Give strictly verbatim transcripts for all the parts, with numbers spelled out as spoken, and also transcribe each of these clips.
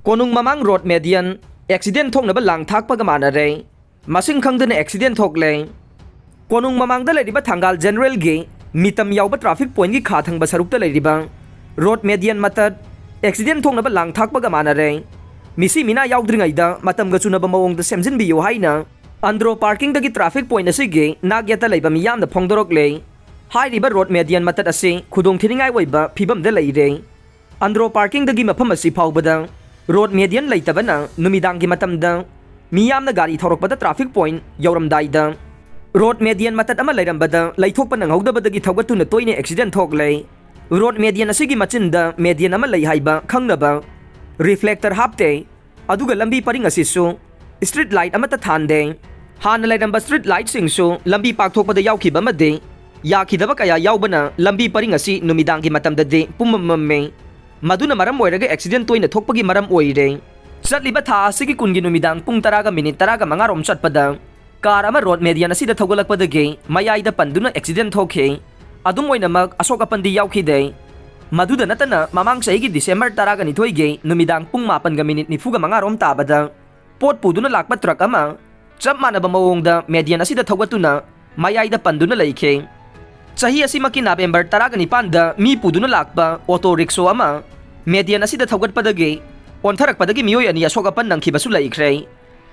ꯀꯣꯅꯨꯡ ꯃꯃꯥꯡ road median accident ꯊꯣꯛꯅꯕ ꯂꯥꯡ ꯊꯥꯛꯄꯒ ꯃꯥꯟꯅꯔꯦ꯫ ꯃꯁꯤꯡ ꯈꯪꯗꯅ ꯑꯦꯛꯁꯤꯗꯦꯟ ꯊꯣꯛꯂꯦ꯫ ꯀꯣꯅꯨꯡ ꯃꯃꯥꯡꯗ ꯂꯩꯔꯤꯕ ꯊꯪꯒꯥꯜ ꯖꯦꯅꯔꯦꯜꯒꯤ ꯃꯤꯇꯝ ꯌꯥꯎꯕ ꯇ꯭ꯔꯥꯐꯤꯛ ꯄꯣꯏꯟꯒꯤ ꯈꯥ ꯊꯪꯕ ꯁꯔꯨꯛꯇ ꯂꯩꯔꯤꯕ ꯔꯣꯗ ꯃꯦꯗꯤꯌꯟ ꯃꯇꯠ ꯑꯦꯛꯁꯤꯗꯦꯟ ꯊꯣꯛꯅꯕ ꯂꯥꯡ ꯊꯥꯛꯄꯒ ꯃꯥꯟꯅꯔꯦ꯫ ꯃꯤꯁꯤ ꯃꯤꯅꯥ ꯌꯥꯎꯗ꯭ꯔꯤꯉꯩꯗ ꯃꯇꯝꯒ ꯆꯨꯅꯕ ꯃꯑꯣꯡꯗ ꯁꯦꯝꯖꯤꯟꯕꯤꯌꯨ ꯍꯥꯏꯅ ꯑꯟꯗ꯭ꯔꯣ ꯄꯥꯔꯀꯤꯡꯗꯒꯤ ꯇ꯭ꯔꯥꯐꯤꯛ ꯄꯣꯏꯟ ꯑꯁꯤꯒꯤ ꯅꯥꯛ ꯌꯦꯠꯇ ꯂꯩꯕ ꯃꯤꯌꯥꯝꯅ ꯐꯣꯡꯗꯣꯔꯛꯂꯦ꯫ ꯍꯥꯏꯔꯤꯕ ꯔꯣꯗ ꯃꯦꯗꯤꯌꯟ ꯃꯇꯠ ꯑꯁꯤ ꯈꯨꯗꯣꯡꯊꯤꯅꯤꯡꯉꯥꯏ ꯑꯣꯏꯕ ꯐꯤꯕꯝꯗ ꯂꯩꯔꯦ꯫ ꯑꯟꯗ꯭ꯔꯣ ꯄꯥꯔꯀꯤꯡꯗꯒꯤ ꯃꯐꯝ ꯑꯁꯤ ꯐꯥꯎꯕꯗ ꯔꯣꯗ ꯃꯦꯗꯤꯌꯟ ꯂꯩꯇꯕꯅ ꯅꯨꯃꯤꯗꯥꯡꯒꯤ ꯃꯇꯝꯗ ꯃꯤꯌꯥꯝꯅ ꯒꯥꯔꯤ ꯊꯧꯔꯛꯄꯗ ꯇ꯭ꯔꯥꯐꯤꯛ ꯄꯣꯏꯟ ꯌꯧꯔꯝꯗꯥꯏꯗ ꯔꯣꯗ ꯃꯦꯗꯤꯌꯟ ꯃꯇꯠ ꯑꯃ ꯂꯩꯔꯝꯕꯗ ꯂꯩꯊꯣꯛꯄ ꯅꯪꯍꯧꯗꯕꯗꯒꯤ ꯊꯧꯒꯠꯇꯨꯅ ꯇꯣꯏꯅ ꯑꯦꯛꯁꯤꯗꯦꯟ ꯊꯣꯛꯂꯦ꯫ ꯔꯣꯗ ꯃꯦꯗꯤꯌꯟ ꯑꯁꯤꯒꯤ ꯃꯆꯤꯟꯗ ꯃꯦꯗꯤꯌꯟ ꯑꯃ ꯂꯩ ꯍꯥꯏꯕ ꯈꯪꯅꯕ ꯔꯤꯐ꯭ꯂꯦꯛꯇꯔ ꯍꯥꯞꯇꯦ꯫ ꯑꯗꯨꯒ ꯂꯝꯕꯤ ꯄꯔꯤꯡ ꯑꯁꯤꯁꯨ ꯁ꯭ꯇ꯭ꯔꯤꯠ ꯂꯥꯏꯠ ꯑꯃꯠꯇ ꯊꯥꯟꯗꯦ꯫ ꯍꯥꯟꯅ ꯂꯩꯔꯝꯕ ꯁ꯭ꯇ꯭ꯔꯤꯠ ꯂꯥꯏꯠꯁꯤꯡꯁꯨ ꯂꯝꯕꯤ ꯄꯥꯛꯊꯣꯛꯄꯗ ꯌꯥꯎꯈꯤꯕ ꯑꯃꯗꯤ ꯌꯥꯈꯤꯗꯕ ꯀꯌꯥ ꯌꯥꯎꯕꯅ ꯂꯝꯕꯤ ꯄꯔꯤꯡ ꯑꯁꯤ ꯅꯨꯃꯤꯗꯥꯡꯒꯤ ꯃꯇꯝꯗꯗꯤ ꯄꯨꯝꯃꯝ ꯃꯝꯃꯤ꯫ ꯃꯗꯨꯅ ꯃꯔꯝ ꯑꯣꯏꯔꯒ ꯑꯦꯛꯁꯤꯗꯦꯟ ꯇꯣꯏꯅ ꯊꯣꯛꯄꯒꯤ ꯃꯔꯝ ꯑꯣꯏꯔꯦ꯫ ꯆꯠꯂꯤꯕ ꯊꯥ ꯑꯁꯤꯒꯤ ꯀꯨꯟꯒꯤ ꯅꯨꯃꯤꯗꯥꯡ ꯄꯨꯡ ꯇꯔꯥꯒ ꯃꯤꯅꯤꯠ ꯇꯔꯥꯒ ꯃꯉꯥ ꯔꯣꯝ ꯆꯠꯄꯗ ꯀꯥꯔ ꯑꯃ ꯔꯣꯗ ꯃꯦꯗꯤꯌꯟ ꯑꯁꯤꯗ ꯊꯧꯒꯠꯂꯛꯄꯗꯒꯤ ꯃꯌꯥꯏꯗ ꯄꯟꯗꯨꯅ ꯑꯦꯛꯁꯤꯗꯦꯟ ꯊꯣꯛꯈꯤ꯫ ꯑꯗꯨꯝ ꯑꯣꯏꯅꯃꯛ ꯑꯁꯣꯛ ꯑꯄꯟꯗꯤ ꯌꯥꯎꯈꯤꯗꯦ꯫ ꯃꯗꯨꯗ ꯅꯠꯇꯅ ꯃꯃꯥꯡ ꯆꯍꯤꯒꯤ ꯗꯤꯁꯦꯝꯕꯔ ꯇꯔꯥꯒ ꯅꯤꯊꯣꯏꯒꯤ ꯅꯨꯃꯤꯗꯥꯡ ꯄꯨꯡ ꯃꯥꯄꯟꯒ ꯃꯤꯅꯤꯠ ꯅꯤꯐꯨꯒ ꯃꯉꯥ ꯔꯣꯝ ꯇꯥꯕꯗ ꯄꯣꯠ ꯄꯨꯗꯨꯅ ꯂꯥꯛꯄ ꯇ꯭ꯔꯛ ꯑꯃ ꯆꯞ ꯃꯥꯟꯅꯕ ꯃꯑꯣꯡꯗ ꯃꯦꯗꯤꯌꯟ ꯑꯁꯤꯗ ꯊꯧꯒꯠꯇꯨꯅ ꯃꯌꯥꯏꯗ ꯄꯟꯗꯨꯅ ꯂꯩꯈꯤ꯫ ꯆꯍꯤ ꯑꯁꯤꯃꯛꯀꯤ ꯅꯕꯦꯝꯕꯔ ꯇꯔꯥꯒ ꯅꯤꯄꯥꯟꯗ ꯃꯤ ꯄꯨꯗꯨꯅ ꯂꯥꯛꯄ ꯑꯣꯇꯣ ꯔꯤꯛꯁꯣ ꯑꯃ ꯃꯦꯗꯤꯌꯟ ꯑꯁꯤꯗ ꯊꯧꯒꯠꯄꯗꯒꯤ ꯑꯣꯟꯊꯔꯛꯄꯗꯒꯤ ꯃꯤꯑꯣꯏ ꯑꯅꯤ ꯑꯁꯣꯛ ꯑꯄꯟ ꯅꯪꯈꯤꯕꯁꯨ ꯂꯩꯈ꯭ꯔꯦ꯫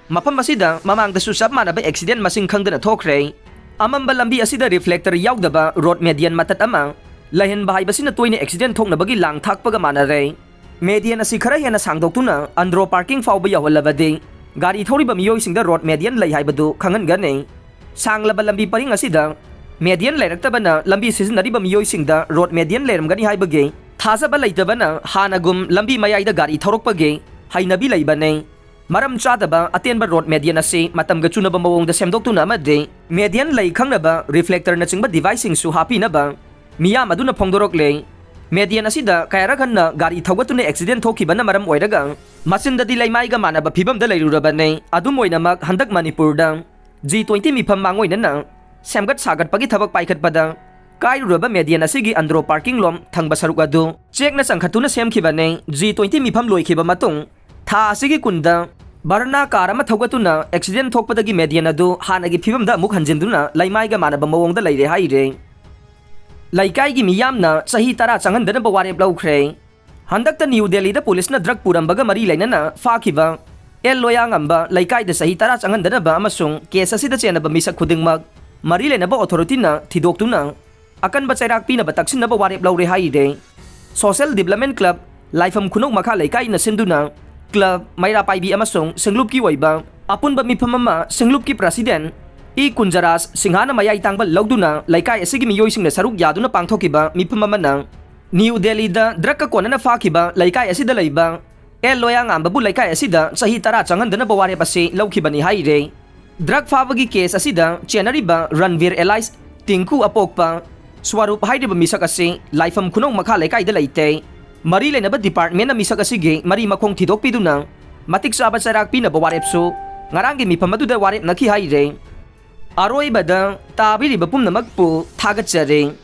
ꯃꯐꯝ ꯑꯁꯤꯗ ꯃꯃꯥꯡꯗꯁꯨ ꯆꯞ ꯃꯥꯟꯅꯕ ꯑꯦꯛꯁꯤꯗꯦꯟ ꯃꯁꯤꯡ ꯈꯪꯗꯅ ꯊꯣꯛꯈ꯭ꯔꯦ꯫ ꯑꯃꯝꯕ ꯂꯝꯕꯤ ꯑꯁꯤꯗ ꯔꯤꯐ꯭ꯂꯦꯛꯇꯔ ꯌꯥꯎꯗꯕ ꯔꯣꯗ ꯃꯦꯗꯤꯌꯟ ꯃꯇꯠ ꯑꯃ ꯂꯩꯍꯟꯕ ꯍꯥꯏꯕꯁꯤꯅ ꯇꯣꯏꯅ ꯑꯦꯛꯁꯤꯗꯦꯟ ꯊꯣꯛꯅꯕꯒꯤ ꯂꯥꯡ ꯊꯥꯛꯄꯒ ꯃꯥꯟꯅꯔꯦ꯫ ꯃꯦꯗꯤꯌꯟ ꯑꯁꯤ ꯈꯔ ꯍꯦꯟꯅ ꯁꯥꯡꯗꯣꯛꯇꯨꯅ ꯑꯟꯗ꯭ꯔꯣ ꯄꯥꯔꯀꯤꯡ ꯐꯥꯎꯕ ꯌꯧꯍꯜꯂꯕꯗꯤ ꯒꯥꯔꯤ ꯊꯧꯔꯤꯕ ꯃꯤꯑꯣꯏꯁꯤꯡꯗ ꯔꯣꯗ ꯃꯦꯗꯤꯌꯟ ꯂꯩ ꯍꯥꯏꯕꯗꯨ ꯈꯪꯍꯟꯒꯅꯤ꯫ ꯁꯥꯡꯂꯕ ꯂꯝꯕꯤ ꯄꯔꯤꯡ ꯑꯁꯤꯗ ꯃꯦꯗꯤꯌꯟ ꯂꯩꯔꯛꯇꯕꯅ ꯂꯝꯕꯤ ꯁꯤꯖꯤꯟꯅꯔꯤꯕ ꯃꯤꯑꯣꯏꯁꯤꯡꯗ ꯔꯣꯗ ꯃꯦꯗꯤꯌꯟ ꯂꯩꯔꯝꯒꯅꯤ ꯍꯥꯏꯕꯒꯤ ꯊꯥꯖꯕ ꯂꯩꯇꯕꯅ ꯍꯥꯟꯅꯒꯨꯝ ꯂꯝꯕꯤ ꯃꯌꯥꯏꯗ ꯒꯥꯔꯤ ꯊꯧꯔꯛꯄꯒꯤ ꯍꯩꯅꯕꯤ ꯂꯩꯕꯅꯤ꯫ ꯃꯔꯝ ꯆꯥꯗꯕ ꯑꯇꯦꯟꯕ ꯔꯣꯗ ꯃꯦꯗꯤꯌꯟ ꯑꯁꯤ ꯃꯇꯝꯒ ꯆꯨꯅꯕ ꯃꯑꯣꯡꯗ ꯁꯦꯝꯗꯣꯛꯇꯨꯅ ꯑꯃꯗꯤ ꯃꯦꯗꯤꯌꯟ ꯂꯩ ꯈꯪꯅꯕ ꯔꯤꯐ꯭ꯂꯦꯛꯇꯔꯅꯆꯤꯡꯕ ꯗꯤꯚꯥꯏꯁꯁꯤꯡꯁꯨ ꯍꯥꯞꯄꯤꯅꯕ ꯃꯤꯌꯥꯝ ꯑꯗꯨꯅ ꯐꯣꯡꯗꯣꯔꯛꯂꯦ꯫ ꯃꯦꯗꯤꯌꯟ ꯑꯁꯤꯗ ꯀꯌꯥꯔꯛ ꯍꯟꯅ ꯒꯥꯔꯤ ꯊꯧꯒꯠꯇꯨꯅ ꯑꯦꯛꯁꯤꯗꯦꯟ ꯊꯣꯛꯈꯤꯕꯅ ꯃꯔꯝ ꯑꯣꯏꯔꯒ ꯃꯆꯤꯟꯗꯗꯤ ꯂꯩꯃꯥꯏꯒ ꯃꯥꯟꯅꯕ ꯐꯤꯕꯝꯗ ꯂꯩꯔꯨꯔꯕꯅꯤ꯫ ꯑꯗꯨꯝ ꯑꯣꯏꯅꯃꯛ ꯍꯟꯗꯛ ꯃꯅꯤꯄꯨꯔꯗ ꯖꯤ ꯇ꯭ꯋꯦꯟꯇꯤ ꯃꯤꯐꯝ ꯃꯥꯡꯑꯣꯏꯅꯅ ꯁꯦꯝꯒꯠ ꯁꯥꯒꯠꯄꯒꯤ ꯊꯕꯛ ꯄꯥꯏꯈꯠꯄꯗ ꯀꯥꯏꯔꯨꯔꯕ ꯃꯦꯗꯤꯌꯟ ꯑꯁꯤꯒꯤ ꯑꯟꯗ꯭ꯔꯣ ꯄꯥꯔꯀꯤꯡ ꯂꯣꯝ ꯊꯪꯕ ꯁꯔꯨꯛ ꯑꯗꯨ ꯆꯦꯛꯅ ꯆꯪꯈꯠꯇꯨꯅ ꯁꯦꯝꯈꯤꯕꯅꯤ꯫ ꯖꯤ ꯇ꯭ꯋꯦꯟꯇꯤ ꯃꯤꯐꯝ ꯂꯣꯏꯈꯤꯕ ꯃꯇꯨꯡ ꯊꯥ ꯑꯁꯤꯒꯤ ꯀꯨꯟꯗ ꯕꯔꯅꯥ ꯀꯥꯔ ꯑꯃ ꯊꯧꯒꯠꯇꯨꯅ ꯑꯦꯛꯁꯤꯗꯦꯟ ꯊꯣꯛꯄꯗꯒꯤ ꯃꯦꯗꯤꯌꯟ ꯑꯗꯨ ꯍꯥꯟꯅꯒꯤ ꯐꯤꯕꯝꯗ ꯑꯃꯨꯛ ꯍꯟꯖꯤꯟꯗꯨꯅ ꯂꯩꯃꯥꯏꯒ ꯃꯥꯟꯅꯕ ꯃꯑꯣꯡꯗ ꯂꯩꯔꯦ ꯍꯥꯏꯔꯦ꯫ ꯂꯩꯀꯥꯏꯒꯤ ꯃꯤꯌꯥꯝꯅ ꯆꯍꯤ ꯇꯔꯥ ꯆꯪꯍꯟꯗꯅꯕ ꯋꯥꯔꯦꯞ ꯂꯧꯈ꯭ꯔꯦ꯫ ꯍꯟꯗꯛꯇ ꯅ꯭ꯌꯨ ꯗꯦꯜꯂꯤꯗ ꯄꯨꯂꯤꯁꯅ ꯗ꯭ꯔꯒ ꯄꯨꯔꯝꯕꯒ ꯃꯔꯤ ꯂꯩꯅꯅ ꯐꯥꯈꯤꯕ ꯑꯦꯜ ꯂꯣꯌꯥꯉꯝꯕ ꯂꯩꯀꯥꯏꯗ ꯆꯍꯤ ꯇꯔꯥ ꯆꯪꯍꯟꯗꯅꯕ ꯑꯃꯁꯨꯡ ꯀꯦꯁ ꯑꯁꯤꯗ ꯆꯦꯟꯅꯕ ꯃꯤꯁꯛ ꯈꯨꯗꯤꯡꯃꯛ ꯃꯔꯤ ꯂꯩꯅꯕ ꯑꯣꯊꯣꯔꯤꯇꯤꯅ ꯊꯤꯗꯣꯛꯇꯨꯅ ꯑꯀꯟꯕ ꯆꯩꯔꯥꯛ ꯄꯤꯅꯕ ꯇꯛꯁꯤꯟꯅꯕ ꯋꯥꯔꯦꯞ ꯂꯧꯔꯦ ꯍꯥꯏꯔꯦ꯫ ꯁꯣꯁꯦꯜ ꯗꯤꯕ꯭ꯂꯞꯃꯦꯟ ꯀ꯭ꯂꯕ ꯂꯥꯏꯐꯝ ꯈꯨꯅꯧ ꯃꯈꯥ ꯂꯩꯀꯥꯏꯅ ꯁꯤꯟꯗꯨꯅ ꯀ꯭ꯂꯕ, ꯃꯩꯔꯥ ꯄꯥꯏꯕꯤ ꯑꯃꯁꯨꯡ ꯁꯤꯡꯂꯨꯞꯀꯤ ꯑꯣꯏꯕ ꯑꯄꯨꯟꯕ ꯃꯤꯐꯝ ꯑꯃ ꯁꯤꯡꯂꯨꯞꯀꯤ ꯄ꯭ꯔꯁꯤꯗꯦꯟ ꯏ ꯀꯨꯟꯖꯔꯥꯖ ꯁꯤꯡꯍꯥꯅ ꯃꯌꯥꯏ ꯇꯥꯡꯕ ꯂꯧꯗꯨꯅ ꯂꯩꯀꯥꯏ ꯑꯁꯤꯒꯤ ꯃꯤꯑꯣꯏꯁꯤꯡꯅ ꯁꯔꯨꯛ ꯌꯥꯗꯨꯅ ꯄꯥꯡꯊꯣꯛꯈꯤꯕ ꯃꯤꯐꯝ ꯑꯃꯅ ꯅ꯭ꯌꯨ ꯗꯦꯜꯂꯤꯗ ꯗ꯭ꯔꯒꯀ ꯀꯣꯟꯅꯅ ꯐꯥꯈꯤꯕ ꯂꯩꯀꯥꯏ ꯑꯁꯤꯗ ꯂꯩꯕ ꯑꯦꯜ ꯂꯣꯌꯥꯉꯥꯝꯕꯕꯨ ꯂꯩꯀꯥꯏ ꯑꯁꯤꯗ ꯆꯍꯤ ꯇꯔꯥ ꯆꯪꯍꯟꯗꯅꯕ ꯋꯥꯔꯦꯞ ꯑꯁꯤ ꯂꯧꯈꯤꯕꯅꯤ ꯍꯥꯏꯔꯦ꯫ ꯗ꯭ꯔꯒ ꯐꯥꯕꯒꯤ ꯀꯦꯁ ꯑꯁꯤꯗ ꯆꯦꯟꯅꯔꯤꯕ ꯔꯟꯕꯤꯔ ꯑꯦꯂꯥꯏꯁ ꯇꯤꯡꯀꯨ ꯑꯄꯣꯛꯄ ꯁ꯭ꯋꯔꯨꯞ ꯍꯥꯏꯔꯤꯕ ꯃꯤꯁꯛ ꯑꯁꯤ ꯂꯥꯏꯐꯝ ꯈꯨꯅꯧ ꯃꯈꯥ ꯂꯩꯀꯥꯏꯗ ꯂꯩꯇꯦ꯫ ꯃꯔꯤ ꯂꯩꯅꯕ ꯗꯤꯄꯥꯔꯠꯃꯦꯟꯅ ꯃꯤꯁꯛ ꯑꯁꯤꯒꯤ ꯃꯔꯤ ꯃꯈꯣꯡ ꯊꯤꯗꯣꯛꯄꯤꯗꯨꯅ ꯃꯇꯤꯛ ꯆꯥꯕ ꯆꯩꯔꯥꯛ ꯄꯤꯅꯕ ꯋꯥꯔꯦꯞꯁꯨ ꯉꯔꯥꯡꯒꯤ ꯃꯤꯐꯝ ꯑꯗꯨꯗ ꯋꯥꯔꯦꯞꯅꯈꯤ ꯍꯥꯏꯔꯦ꯫ ꯑꯔꯣꯏꯕꯗ ꯇꯥꯕꯤꯔꯤꯕ ꯄꯨꯝꯅꯃꯛꯄꯨ ꯊꯥꯒꯠꯆꯔꯤ꯫